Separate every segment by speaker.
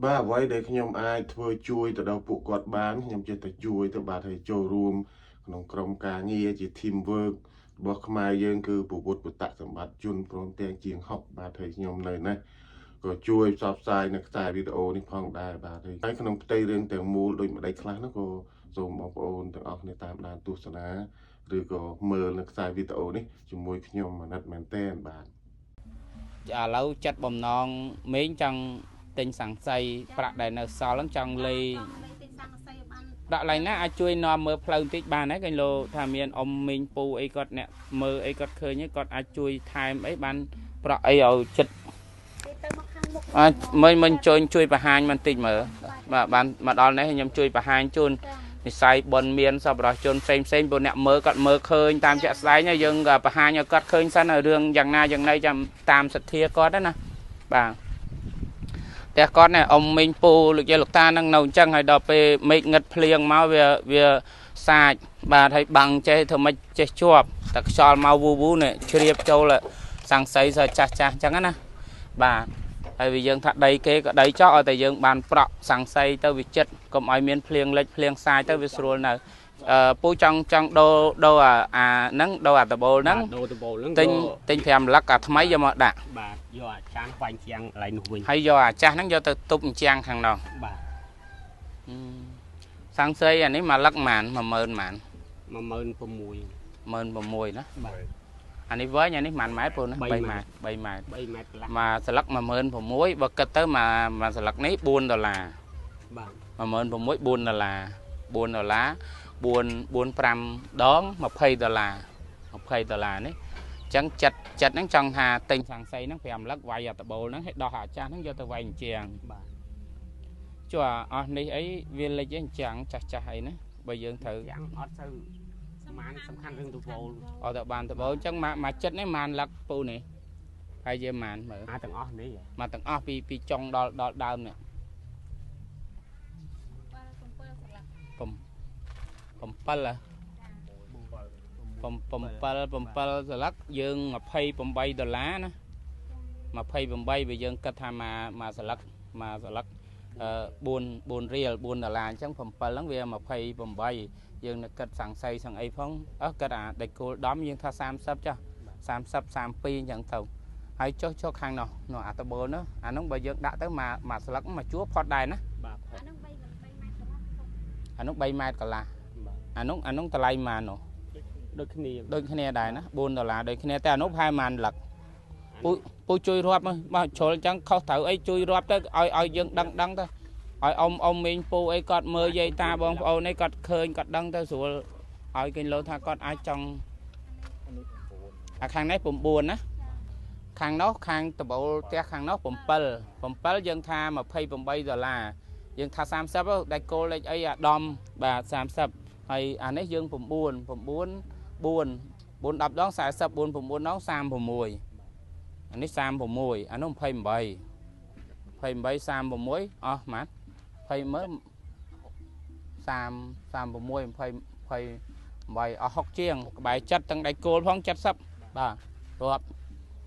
Speaker 1: បាទអ្វីដែលខ្ញុំអាចធ្វើជួយទៅដល់ពួកគាត់បានខ្ញុំចេះតែជួយទៅបាទហើយចូលរួមក្នុងក្រុមការងារជា team work របស់ខ្មែរយើងគឺពពុទ្ធពុទ្ធសម្បត្តិជនព្រមទាំងជាងហុកបាទហើយខ្ញុំនៅនេះក៏ជួយផ្សព្វផ្សាយនៅខ្សែវីដេអូនេះផងដែរបាទហើយក្នុងផ្ទៃរឿងទាំងមូលដូចម្ដេចខ្លះនោះក៏សូមបងប្អូនទាំងអស់គ្នាតាមដានទស្សនាឬក៏មើលនៅខ្សែវីដេអូនេះជាមួយខ្ញុំអាណិតមែនទែនបាទ
Speaker 2: ឥឡូវចិត្តបំណងមេងចង់ទិញសង្ស័យប្រាក់ដែលនៅសល់ហ្នឹងចង់លេ
Speaker 3: ទិញសង្កសីបាន
Speaker 2: ដាក់ឡើងណាអាចជួយនាំមើលផ្លូវបន្តិចបានហើយកញលោថាមានអ៊ំមីងពូអីគាត់អ្នកមើលអីគាត់ឃើញគាត់អាចជួយថែមអីបានប្រក់អីឲ្យចិត្ត
Speaker 3: ទៅមកខាងមុខ
Speaker 2: អាចមិញមិញជួយជួយបង្ហាញបន្តិចមើលបាទបានមកដល់នេះខ្ញុំជួយបង្ហាញជូននិស័យប៉ុនមានសប្បុរសជនផ្សេងផ្សេងព្រោះអ្នកមើលគាត់មើលឃើញតាមជាក់ស្ដែងយើងក៏បង្ហាញឲ្យគាត់ឃើញសិនរឿងយ៉ាងណាយ៉ាងណីចាំតាមសទ្ធាគាត់ណាបាទផ្ទះគាត់នេះអ៊ំមីងពូលោកយាយលោកតានឹងនៅអញ្ចឹងហើយដល់ពេលមេឃងឹតភ្លៀងមកវាវាសាចបាទហើយបាំងចេះធ្វើម៉េចចេះជាប់តែខ្យល់មកវូវូនេះជ្រាបចូលសង្ស័យសចាស់ចាស់អញ្ចឹងណាបាទហើយវាយើងថាដីគេក៏ដីចោះឲ្យតែយើងបានប្រក់សង្ស័យទៅវាចិត្តកុំឲ្យមានភ្លៀងលិចភ្លៀងសាយទៅវាស្រួលនៅពូចង់ចង់ដូរដូរអាហ្នឹងដូរអាដបូលហ្នឹង
Speaker 4: ដូរដបូលហ្នឹង
Speaker 2: ទិញទិញ5លឹកអាថ្មីយកមកដាក់
Speaker 4: បាទយកអាចាស់វាញ់ជាងកន្លែងនោះវិញ
Speaker 2: ហើយយកអាចាស់ហ្នឹងយកទៅទប់អញ្ចាំងខាងនោះ
Speaker 4: បាទ
Speaker 2: សង្ស័យអានេះមួយលឹកប៉ុន្មាន10000ប៉ុន្មាន
Speaker 4: 16000
Speaker 2: 16000ណា
Speaker 4: បាទ
Speaker 2: អានេះវែងអានេះប៉ុន្មានម៉ែត្រពូណា3ម៉ែត្រ3ម៉ែត្រ
Speaker 4: 3ម៉ែត្រកន្លះ
Speaker 2: មួយស្លឹក16000បើគិតទៅមួយស្លឹកនេះ4ដុល្លារ
Speaker 4: បាទ
Speaker 2: 16000 4ដុល្លារ4ដុល្លារ4 4 5ដង20ដុល្លារ20ដុល្លារនេះអញ្ចឹងចិត្តចិត្តហ្នឹងចង់ថាទិញសង្ស័យហ្នឹង5លឹកវាយអតបូលហ្នឹងឲ្យដោះអាចាស់ហ្នឹងយកទៅវាយអញ្ចាំង
Speaker 4: បាទ
Speaker 2: ជួអស់នេះអីវាលិចអញ្ចាំងចាស់ចាស់អីណាបើយើងត្រូវ
Speaker 4: យ៉ាងអត់សូវបានសំខាន់រឿងដបូល
Speaker 2: អត់ទៅបានដបូលអញ្ចឹងមកចិត្តនេះបានលឹកពូនេះហើយយើងបានមើល
Speaker 4: អាទាំងអស់នេះ
Speaker 2: មកទាំងអស់ពីពីចុងដល់ដល់ដើមនេះ7ហ៎7 7ស្លឹកយើង28ដុល្លារណា28បើយើងគិតថាមួយស្លឹកមួយស្លឹក4 4រៀល4ដុល្លារអញ្ចឹង7ហ្នឹងវា28យើងនឹកគិតសង្ស័យសង្អីផងអើគិតអាដេកគោលដំយើងថា30ចុះ30 32អញ្ចឹងទៅហើយចុះចុះខាងនោះនោះអាតបូលនោះអានោះបើយើងដាក់ទៅមួយស្លឹកមួយជួរផុតដែរណា
Speaker 4: បាទ
Speaker 3: អានោះ3 3ម៉ែត្រកន្លះ
Speaker 2: អានោះ3ម៉ែត្រកន្លះអានោះអានោះតម្លៃប៉ុន្មាននោះ
Speaker 4: ដូចគ្នា
Speaker 2: ដូចគ្នាដែរណា4ដុល្លារដូចគ្នាតែអានោះប្រហែលប៉ុន្មានលឹកពូពូជួយរាប់មកជ្រុលអញ្ចឹងខុសត្រូវអីជួយរាប់ទៅឲ្យឲ្យយើងដឹងដឹងទៅឲ្យអ៊ំអ៊ំមីងពូអីគាត់មើលយាយតាបងប្អូនអីគាត់ឃើញគាត់ដឹងទៅស្រួលឲ្យគេលោថាគាត់អាចចង់អាខាងនេះ9ណាខាងនោះខាងដបូលផ្ទះខាងនោះ7 7យើងថា28ដុល្លារយើងថា30ដែលគោលលេខអីអាដំបាទ30ហើយអានេះយើង9 9 4 4 10ដង40 4 9ដង36អានេះ36អានោះ28 28 36អស់ម៉ាត់20មើល30 36 20 28អស់60ជាងក្បែរ70ទាំងដៃគោលផង70បាទរាប់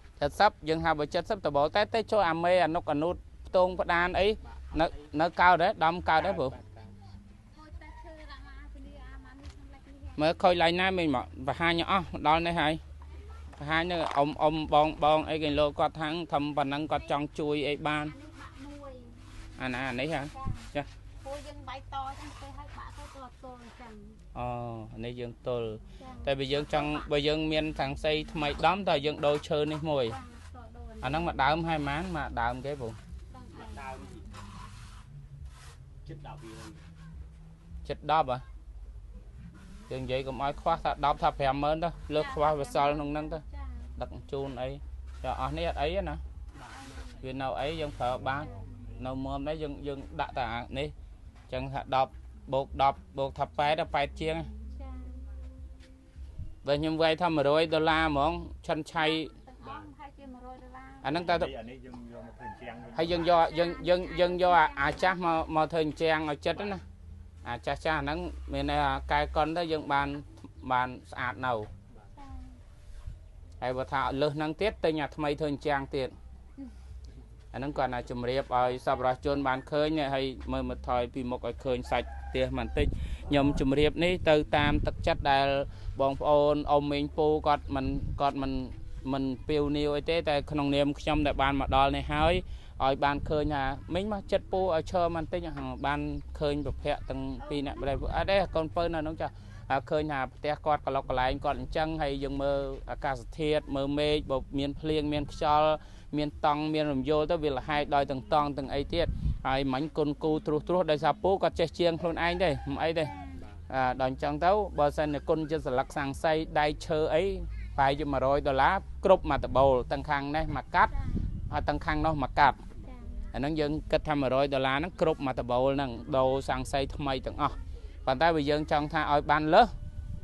Speaker 2: 70យើងហៅបើ70ដបូលតែទៅចូលអាមេអានុកអានូតផ្ទងផ្ដានអីនៅនៅកោតដែរដំកោតដែរព្រោះមើលខូចឡើងណាមីងមកបង្ហាញអស់ដល់នេះហើយបង្ហាញនៅអ៊ំអ៊ំបងបងអីគេលោកគាត់ថាំងធំប៉ុណ្ណឹងគាត់ចង់ជួយអីបានអាណាអានេះហ៎ចា
Speaker 3: ពូយើងបាយតចឹងទៅឲ្យបាក់ទៅទល់អញ្ចឹង
Speaker 2: អូនេះយើងទល់តែបើយើងចង់បើយើងមានសង្ស័យថ្មីដំតើយើងដូរឈើនេះមួយអាហ្នឹងមកដើមហើយម៉ានមកដើមគេពូ
Speaker 4: ដើមចិត្ត10រៀល
Speaker 2: ចិត្ត10ហ៎យើងនិយាយកុំឲ្យខ្វះថា10ថា50000ទៅលើសខ្វះវាសល់ក្នុងហ្នឹងទៅដឹកជូនអីចុះអស់នេះអត់អីទេណាវានៅអីយើងប្រើបាននៅមុំនេះយើងយើងដាក់តែអានេះអញ្ចឹងថា10បូក10បូកថា8 8ជាង
Speaker 3: ចា
Speaker 2: បើខ្ញុំវាយថា100ដុល្លារហ្មងឆិនឆៃ
Speaker 3: បាទហើយជា100ដុល្លារ
Speaker 2: អាហ្នឹងតើ
Speaker 5: អានេះយើងយកមកធ្វើអញ្ចាំង
Speaker 2: ហើយយើងយកយើងយើងយើងយកអាចាស់មកមកធ្វើអញ្ចាំងឲ្យចិត្តណាអាចាស់ចាស់ហ្នឹងមានន័យថាកែកុនទៅយើងបានបានស្អាតនៅហើយបើថាលើសហ្នឹងទៀតទិញអាថ្មីធ្វើអញ្ចាំងទៀត អាហ្នឹងគាត់ណាជំរាបឲ្យសប្បុរសជនបានឃើញហើយមើលមកថយពីមុខឲ្យឃើញសាច់ផ្ទះបន្តិចខ្ញុំជំរាបនេះទៅតាមទឹកចិត្តដែលបងប្អូនអ៊ំមីងពូគាត់មិនពាវនាវអីទេតែក្នុងនាមខ្ញុំដែលបានមកដល់នេះហើយឲ្យបានឃើញថាមីងមកចិត្តពូឲ្យឈរបន្តិចបានឃើញប្រភពទាំងពីរអ្នកប្តីអត់ទេកូនពៅនៅនោះចាស់ឃើញថាផ្ទះគាត់កន្លុកកន្លែងគាត់អញ្ចឹងហើយយើងមើលអាកាសធាតុមើលមេឃបើមានភ្លៀងមានខ្យល់មានតង់មានរំយោលទៅវាលហែកដោយទាំងតង់ទាំងអីទៀតហើយមិញគុណគូត្រួសត្រាសដោយសារពូគាត់ចេះជាងខ្លួនឯងទេមិនអីទេដល់អញ្ចឹងទៅបើសិនជាគុណជាស្លឹកសង្ស័យដៃឈើអីប្រហែលជា100ដុល្លារគ្រប់មួយដបូលទាំងខាងនេះមួយកាត់ហើយទាំងខាងនោះមួយកាត់អាហ្នឹងយើងគិតថា100ដុល្លារហ្នឹងគ្រប់មួយដបូលហ្នឹងដូរសង្ស័យថ្មីទាំងអស់ប៉ុន្តែបើយើងចង់ថាឲ្យបានលើស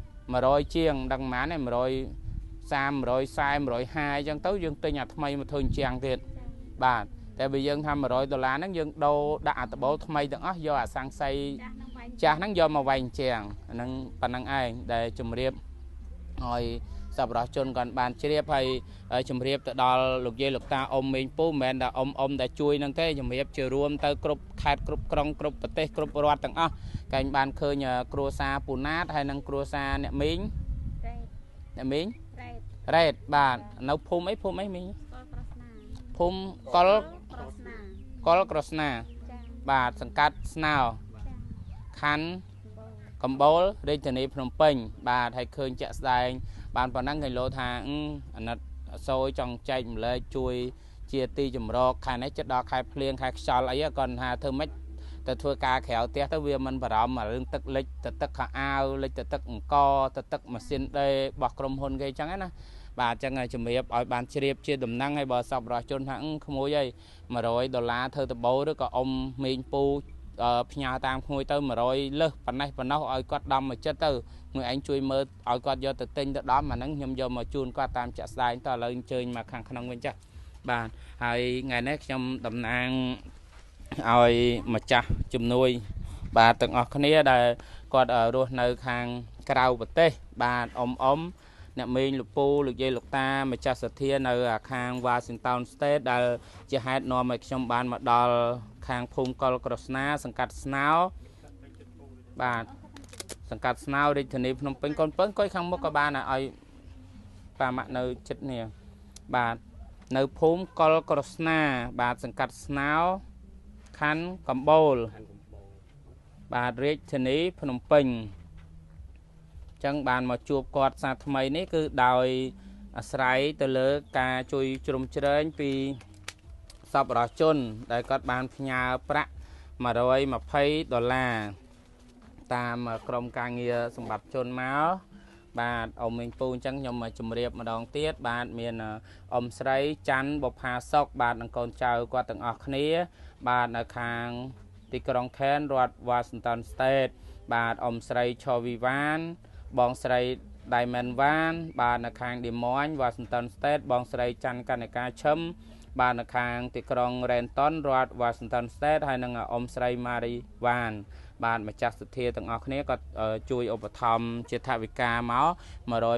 Speaker 2: 100ជាងដឹងប៉ុន្មានទេ130 140 150អញ្ចឹងទៅយើងទិញអាថ្មីមកធ្វើជាងទៀតបាទតែបើយើងថា100ដុល្លារហ្នឹងយើងដូរដាក់អាដបូលថ្មីទាំងអស់យកអាសង្ស័យចាស់ហ្នឹងយកមកវែងជាងអាហ្នឹងប៉ុណ្្នឹងឯងដែលជំរាបឲ្យសប្បុរសជនគាត់បានជ្រាបហើយជំរាបទៅដល់លោកយាយលោកតាអ៊ំមីងពូមិនមែនតែអ៊ំដែលជួយនឹងទេជំរាបជារួមទៅគ្រប់ខេត្តគ្រប់ក្រុងគ្រប់ប្រទេសគ្រប់រដ្ឋទាំងអស់កែងបានឃើញគ្រួសារពូណាតហើយនិងគ្រួសារអ្នកមីងអ្នកមីងរ៉េតបាទនៅភូមិអីភូមិអីមីងភូមិកុលក្រស្នាបាទសង្កាត់ស្នោខណ្ឌកំបូលរាជធានីភ្នំពេញបាទហើយឃើញជាក់ស្ដែងបានប៉ុណ្ណឹងគេលោថាអាណិតសូយចង់ចែកម្លែកជួយជាទីចម្រោកខែនេះចិត្តដល់ខែភ្លៀងខែខ្យល់អីគាត់ថាធ្វើម៉េចទៅធ្វើការក្រៅផ្ទះទៅវាមិនបារម្ភរឿងទឹកលិចទៅទឹកខោអាវលិចទៅទឹកអង្គទៅទឹកម៉ាស៊ីនដេរបស់ក្រុមហ៊ុនគេអញ្ចឹងណាបាទអញ្ចឹងជំរាបឲ្យបានជ្រាបជាដំណឹងហើយបើសប្បុរសជនថាក្មួយអី100ដុល្លារធ្វើដបូឬក៏អ៊ំមីងពូផ្ញើតាមក្មួយទៅ100លើសប៉ុណ្ណេះប៉ុណ្ណោះឲ្យគាត់ដំមកចិត្តទៅមួយឯងជួយមើលឲ្យគាត់យកទៅទិញទៅដំអាហ្នឹងខ្ញុំយកមកជូនគាត់តាមចាក់ស្ដែងតឥឡូវអញ្ជើញមកខាងក្នុងវិញចាស់បាទហើយថ្ងៃនេះខ្ញុំតំណាងឲ្យម្ចាស់ជំនួយបាទទាំងអស់គ្នាដែលគាត់រស់នៅខាងក្រៅប្រទេសបាទអ៊ំអ្នកមីងលោកពូលោកយាយលោកតាម្ចាស់សទ្ធានៅខាង Washington State ដែលជាហេតុនាំឲ្យខ្ញុំបានមកដល់ខាងភូមិកុលក្រស្នាសង្កាត់ស្នោបាទសង្កាត់ស្នោរាជធានីភ្នំពេញកូនពៅអង្គុយខាងមុខក៏បានឲ្យប៉ាម៉ាក់នៅចិត្តនេះបាទនៅភូមិកុលក្រស្នាបាទសង្កាត់ស្នោខណ្ឌកំបូលបាទរាជធានីភ្នំពេញចឹងបានមកជួបគាត់សាថ្មីនេះគឺដោយអាស្រ័យទៅលើការជួយជ្រោមជ្រែងពីសប្បុរសជនដែលគាត់បានផ្ញើប្រាក់120ដុល្លារតាមក្រុមការងារសម្បត្តិជនមកបាទអ៊ំមីងពូអញ្ចឹងខ្ញុំមកជម្រាបម្ដងទៀតបាទមានអ៊ំស្រីច័ន្ទបុប្ផាសុកបាទនិងកូនចៅគាត់ទាំងអស់គ្នាបាទនៅខាងទីក្រុងខេនរដ្ឋ Washington State បាទអ៊ំស្រីឆវីវ៉ានបងស្រី Diamond វ៉ានបាទនៅខាង Des Moines Washington State បងស្រីច័ន្ទកនិកាឈឹមបាទនៅខាងទីក្រុង Renton រដ្ឋ Washington State ហើយនិងអ៊ំស្រី Mary វ៉ានបាទម្ចាស់សទ្ធាទាំងអស់គ្នាគាត់ជួយឧបត្ថម្ភជាថវិកាមក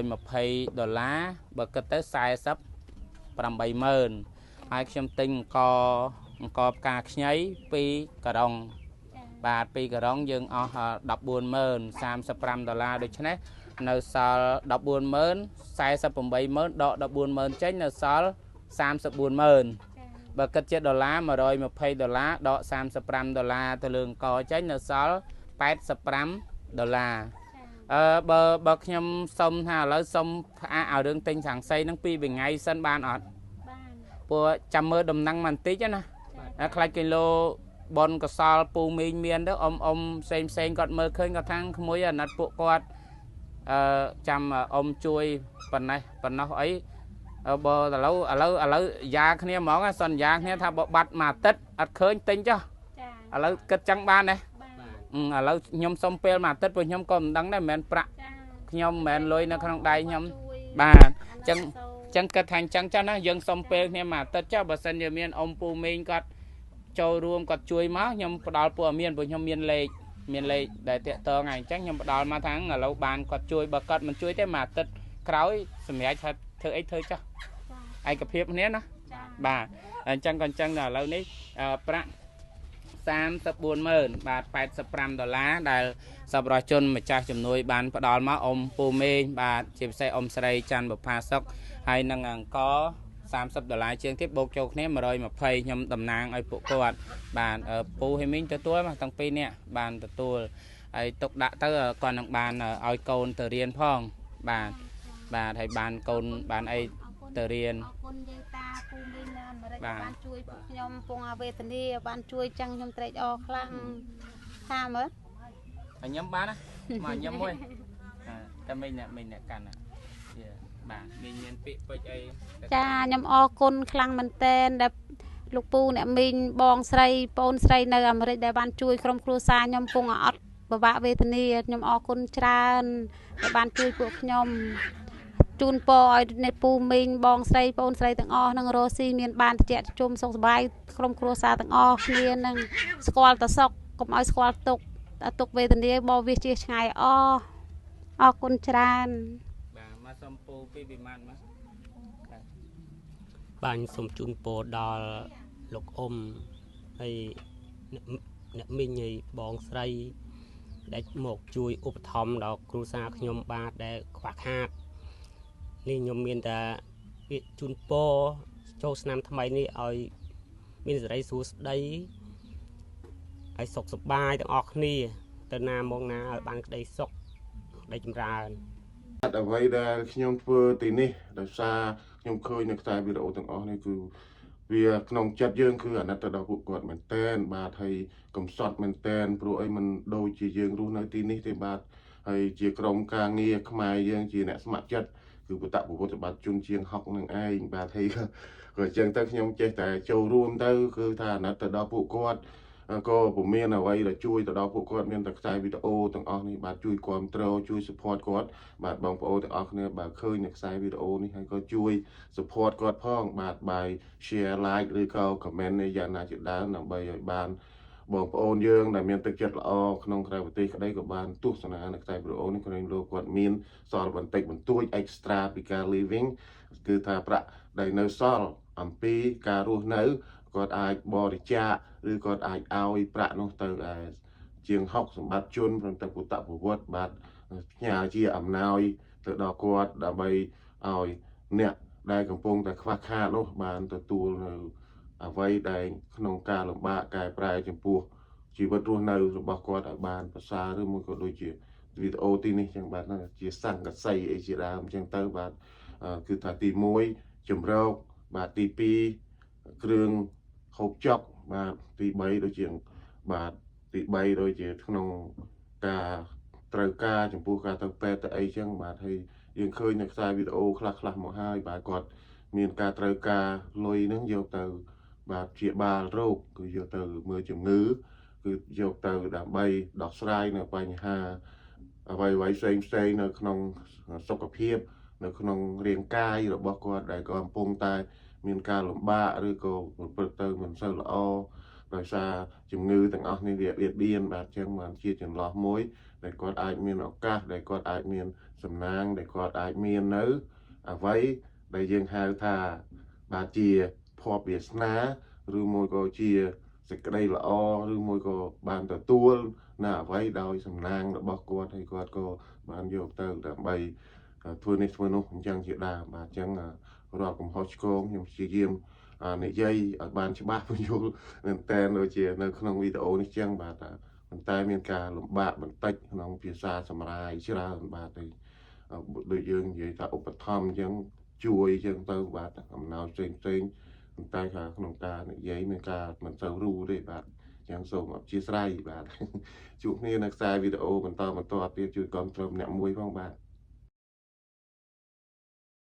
Speaker 2: 120ដុល្លារបើគិតទៅ480,000ហើយខ្ញុំទិញអង្គផ្កាខ្ញី2ការុងបាទ2ការុងយើងអស់140,000 35ដុល្លារដូច្នេះនៅសល់140,000 480,000ដក140,000ចេញនៅសល់340,000បើគិតជាដុល្លារ120ដុល្លារដក35ដុល្លារទៅលើអង្គចេញនៅសល់85ដុល្លារបើខ្ញុំសុំថាឥឡូវសុំផ្អាកឲ្យរឿងទិញសង្ស័យហ្នឹង2ថ្ងៃសិនបានអត់បានព្រោះចាំមើលដំណឹងបន្តិចណាខ្លាចគីឡូបនកសលពូមីងមានទៅអ៊ំផ្សេងផ្សេងគាត់មើលឃើញគាត់ថាក្មួយអាណិតពួកគាត់ចាំអ៊ំជួយប៉ុណ្ណេះប៉ុណ្ណោះអីបើឥឡូវយ៉ាគ្នាហ្មងសន្យាគ្នាថាបើបាត់មួយអាទិត្យអត់ឃើញទិញចុះឥឡូវគិតចឹងបានទេឥឡូវខ្ញុំសុំពេលមួយអាទិត្យព្រោះខ្ញុំក៏មិនដឹងដែរមិនមែនប្រាក់ខ្ញុំមិនមែនលុយនៅក្នុងដៃខ្ញុំបាទចឹងចឹងគិតថាអញ្ចឹងចុះណាយើងសុំពេលគ្នាមួយអាទិត្យចុះបើសិនជាមានអ៊ំពូមីងគាត់ចូលរួមគាត់ជួយមកខ្ញុំផ្ដល់ព័ត៌មានព្រោះខ្ញុំមានលេខដែលតាក់ទងហើយអញ្ចឹងខ្ញុំផ្ដល់មកថាឥឡូវបានគាត់ជួយបើគាត់មិនជួយទេមួយអាទិត្យក្រោយសម្រាប់ថាធ្វើអីធ្វើចុះឯកភាពគ្នាណាបាទ អញ្ចឹងក៏អញ្ចឹងដល់ឥឡូវនេះប្រាក់ 340,000 បាទ 85 ដុល្លារដែលសប្បុរសជនម្ចាស់ជំនួយបានផ្ដល់មកអ៊ំពូមេងបាទជាពិសេសអ៊ំស្រីច័ន្ទបុផាសុកហើយនឹងអង្គ 30 ដុល្លារជាងទៀតបូកចូលគ្នា 120 ខ្ញុំតំណាងឲ្យពួកគាត់បាទពូហេមីងទទួលមកទាំងពីរនាក់បានទទួលហើយទុកដាក់ទៅគាត់នឹងបានឲ្យកូនទៅរៀនផងបាទបាទហើយបានកូនបានអីទៅរៀន
Speaker 3: អរគុណយាយតាពូមីងនៅអាមេរិកបានជួយពួកខ្ញុំពងអវេទនាបានជួយចឹងខ្ញុំត្រេកអរខ្លាំងថាមើល
Speaker 2: ញ៉ាំបានណាមកញ៉ាំមួយតែមីងអ្នកមីងអ្នកកាន់ណាបាទមីងមានពាក្យពេចន៍អី
Speaker 3: ចាខ្ញុំអរគុណខ្លាំងមែនទែនដែលលោកពូអ្នកមីងបងស្រីបងស្រីនៅអាមេរិកដែលបានជួយក្រុមគ្រួសារខ្ញុំពងអត់ពិបាកវេទនាខ្ញុំអរគុណច្រើនដែលបានជួយពួកខ្ញុំជូនពរឲ្យអ្នកពូមីងបងស្រីបងស្រីទាំងអស់នឹងរស់ស៊ីមានបានតិចជុំសុខសប្បាយក្រុមគ្រួសារទាំងអស់គ្នានឹងស្គាល់តសុខកុំឲ្យស្គាល់ទុក្ខទុក្ខវេទនាបវាជាឆ្ងាយអស់អរគុណច្រើន
Speaker 2: បាទមកសុំពូពីវិមានមក
Speaker 4: បាទសូមជូនពរដល់លោកអ៊ំហើយអ្នកមីងហើយបងស្រីដែលមកជួយឧបត្ថម្ភដល់គ្រួសារខ្ញុំបាទដែលខ្វះខាតនេះខ្ញុំមានតែពាក្យជូនពរចូលឆ្នាំថ្មីនេះឲ្យមានសិរីសួស្តីហើយសុខសប្បាយទាំងអស់គ្នាទៅណាមកណាឲ្យបានក្តីសុខក្តីចម្រើន
Speaker 1: អ្វីដែលខ្ញុំធ្វើទីនេះដោយសារខ្ញុំឃើញនៅខ្សែវីដេអូទាំងអស់នេះគឺវាក្នុងចិត្តយើងគឺអាណិតទៅដល់ពួកគាត់មែនតែនបាទហើយកំសត់មែនតែនព្រោះអីมันដូចជាយើងរស់នៅទីនេះទេបាទហើយជាក្រុមការងារខ្មែរយើងជាអ្នកស្ម័គ្រចិត្តគឺបតពុទ្ធបាទជនជាងហុកនឹងឯងបាទហើយក៏អញ្ចឹងទៅខ្ញុំចេះតែចូលរួមទៅគឺថាអាណិតទៅដល់ពួកគាត់ក៏ពុំមានអ្វីដែលជួយទៅដល់ពួកគាត់មានតែខ្សែវីដេអូទាំងអស់នេះបាទជួយគាំទ្រជួយ support គាត់បាទបងប្អូនទាំងអស់គ្នាបើឃើញនៅខ្សែវីដេអូនេះហើយក៏ជួយ support គាត់ផងបាទបាយ share like ឬក៏ comment នេះយ៉ាងណាជាដើមដើម្បីឲ្យបានបងប្អូនយើងដែលមានទឹកចិត្តល្អក្នុងក្រៅប្រទេសក្តីក៏បានទស្សនានៅខ្សែវីដេអូនេះក្រែងលោកគាត់មានសល់បន្តិចបន្តួច extra ពីការ living គឺថាប្រាក់ដែលនៅសល់អំពីការរស់នៅគាត់អាចបរិច្ចាគឬគាត់អាចឲ្យប្រាក់នោះទៅឯជាង6សម្បត្តិជនព្រមទាំងពុទ្ធប្រវត្តិបាទផ្ញើជាអំណោយទៅដល់គាត់ដើម្បីឲ្យអ្នកដែលកំពុងតែខ្វះខាតនោះបានទទួលនៅអ្វីដែលក្នុងការលំបាកកែប្រែចំពោះជីវិតរស់នៅរបស់គាត់ឲ្យបានប្រសើរឬមួយក៏ដូចជាវីដេអូទីនេះចឹងបាទជាសង្កសីអីជាដើមចឹងទៅបាទគឺថាទី1ជំរកបាទទី2គ្រឿងហូបចុកបាទទី3ដូចជាបាទទី3ដូចជាក្នុងការត្រូវការចំពោះការទៅពេទ្យទៅអីចឹងបាទហើយយើងឃើញនៅខ្សែវីដេអូខ្លះខ្លះមកហើយបាទគាត់មានការត្រូវការលុយហ្នឹងយកទៅបាទព្យាបាលរោគគឺយកទៅមើលជំងឺគឺយកទៅដើម្បីដោះស្រាយនៅបញ្ហាអ្វីអ្វីផ្សេងផ្សេងនៅក្នុងសុខភាពនៅក្នុងរាងកាយរបស់គាត់ដែលក៏កំពុងតែមានការលំបាកឬក៏ប្រព្រឹត្តទៅមិនសូវល្អដោយសារជំងឺទាំងអស់នេះវាបៀតបៀនបាទអញ្ចឹងបានជាចន្លោះមួយដែលគាត់អាចមានឱកាសដែលគាត់អាចមានសំណាងដែលគាត់អាចមាននៅអ្វីដែលយើងហៅថាបាទជាភ័ព្វវាសនាឬមួយក៏ជាសេចក្តីល្អឬមួយក៏បានទទួលនៅអ្វីដោយសំណាងរបស់គាត់ហើយគាត់ក៏បានយកទៅដើម្បីធ្វើនេះធ្វើនោះអញ្ចឹងជាដើមបាទអញ្ចឹងរាល់កំហុសឆ្គងខ្ញុំព្យាយាមនិយាយឲ្យបានច្បាស់ពន្យល់មែនតើដូចជានៅក្នុងវីដេអូនេះចឹងបាទប៉ុន្តែមានការលំបាកបន្តិចក្នុងភាសាសម្រាយច្រើនបាទទេដូចយើងនិយាយថាឧបត្ថម្ភអញ្ចឹងជួយអញ្ចឹងទៅបាទអំណោយផ្សេងផ្សេងប៉ុន្តែថាក្នុងការនិយាយមានការមិនសូវរូទេបាទអញ្ចឹងសូមអធ្យាស្រ័យបាទជួបគ្នានៅខ្សែវីដេអូបន្តបន្តទៀតជួយគាំទ្រម្នាក់មួយផងបាទ។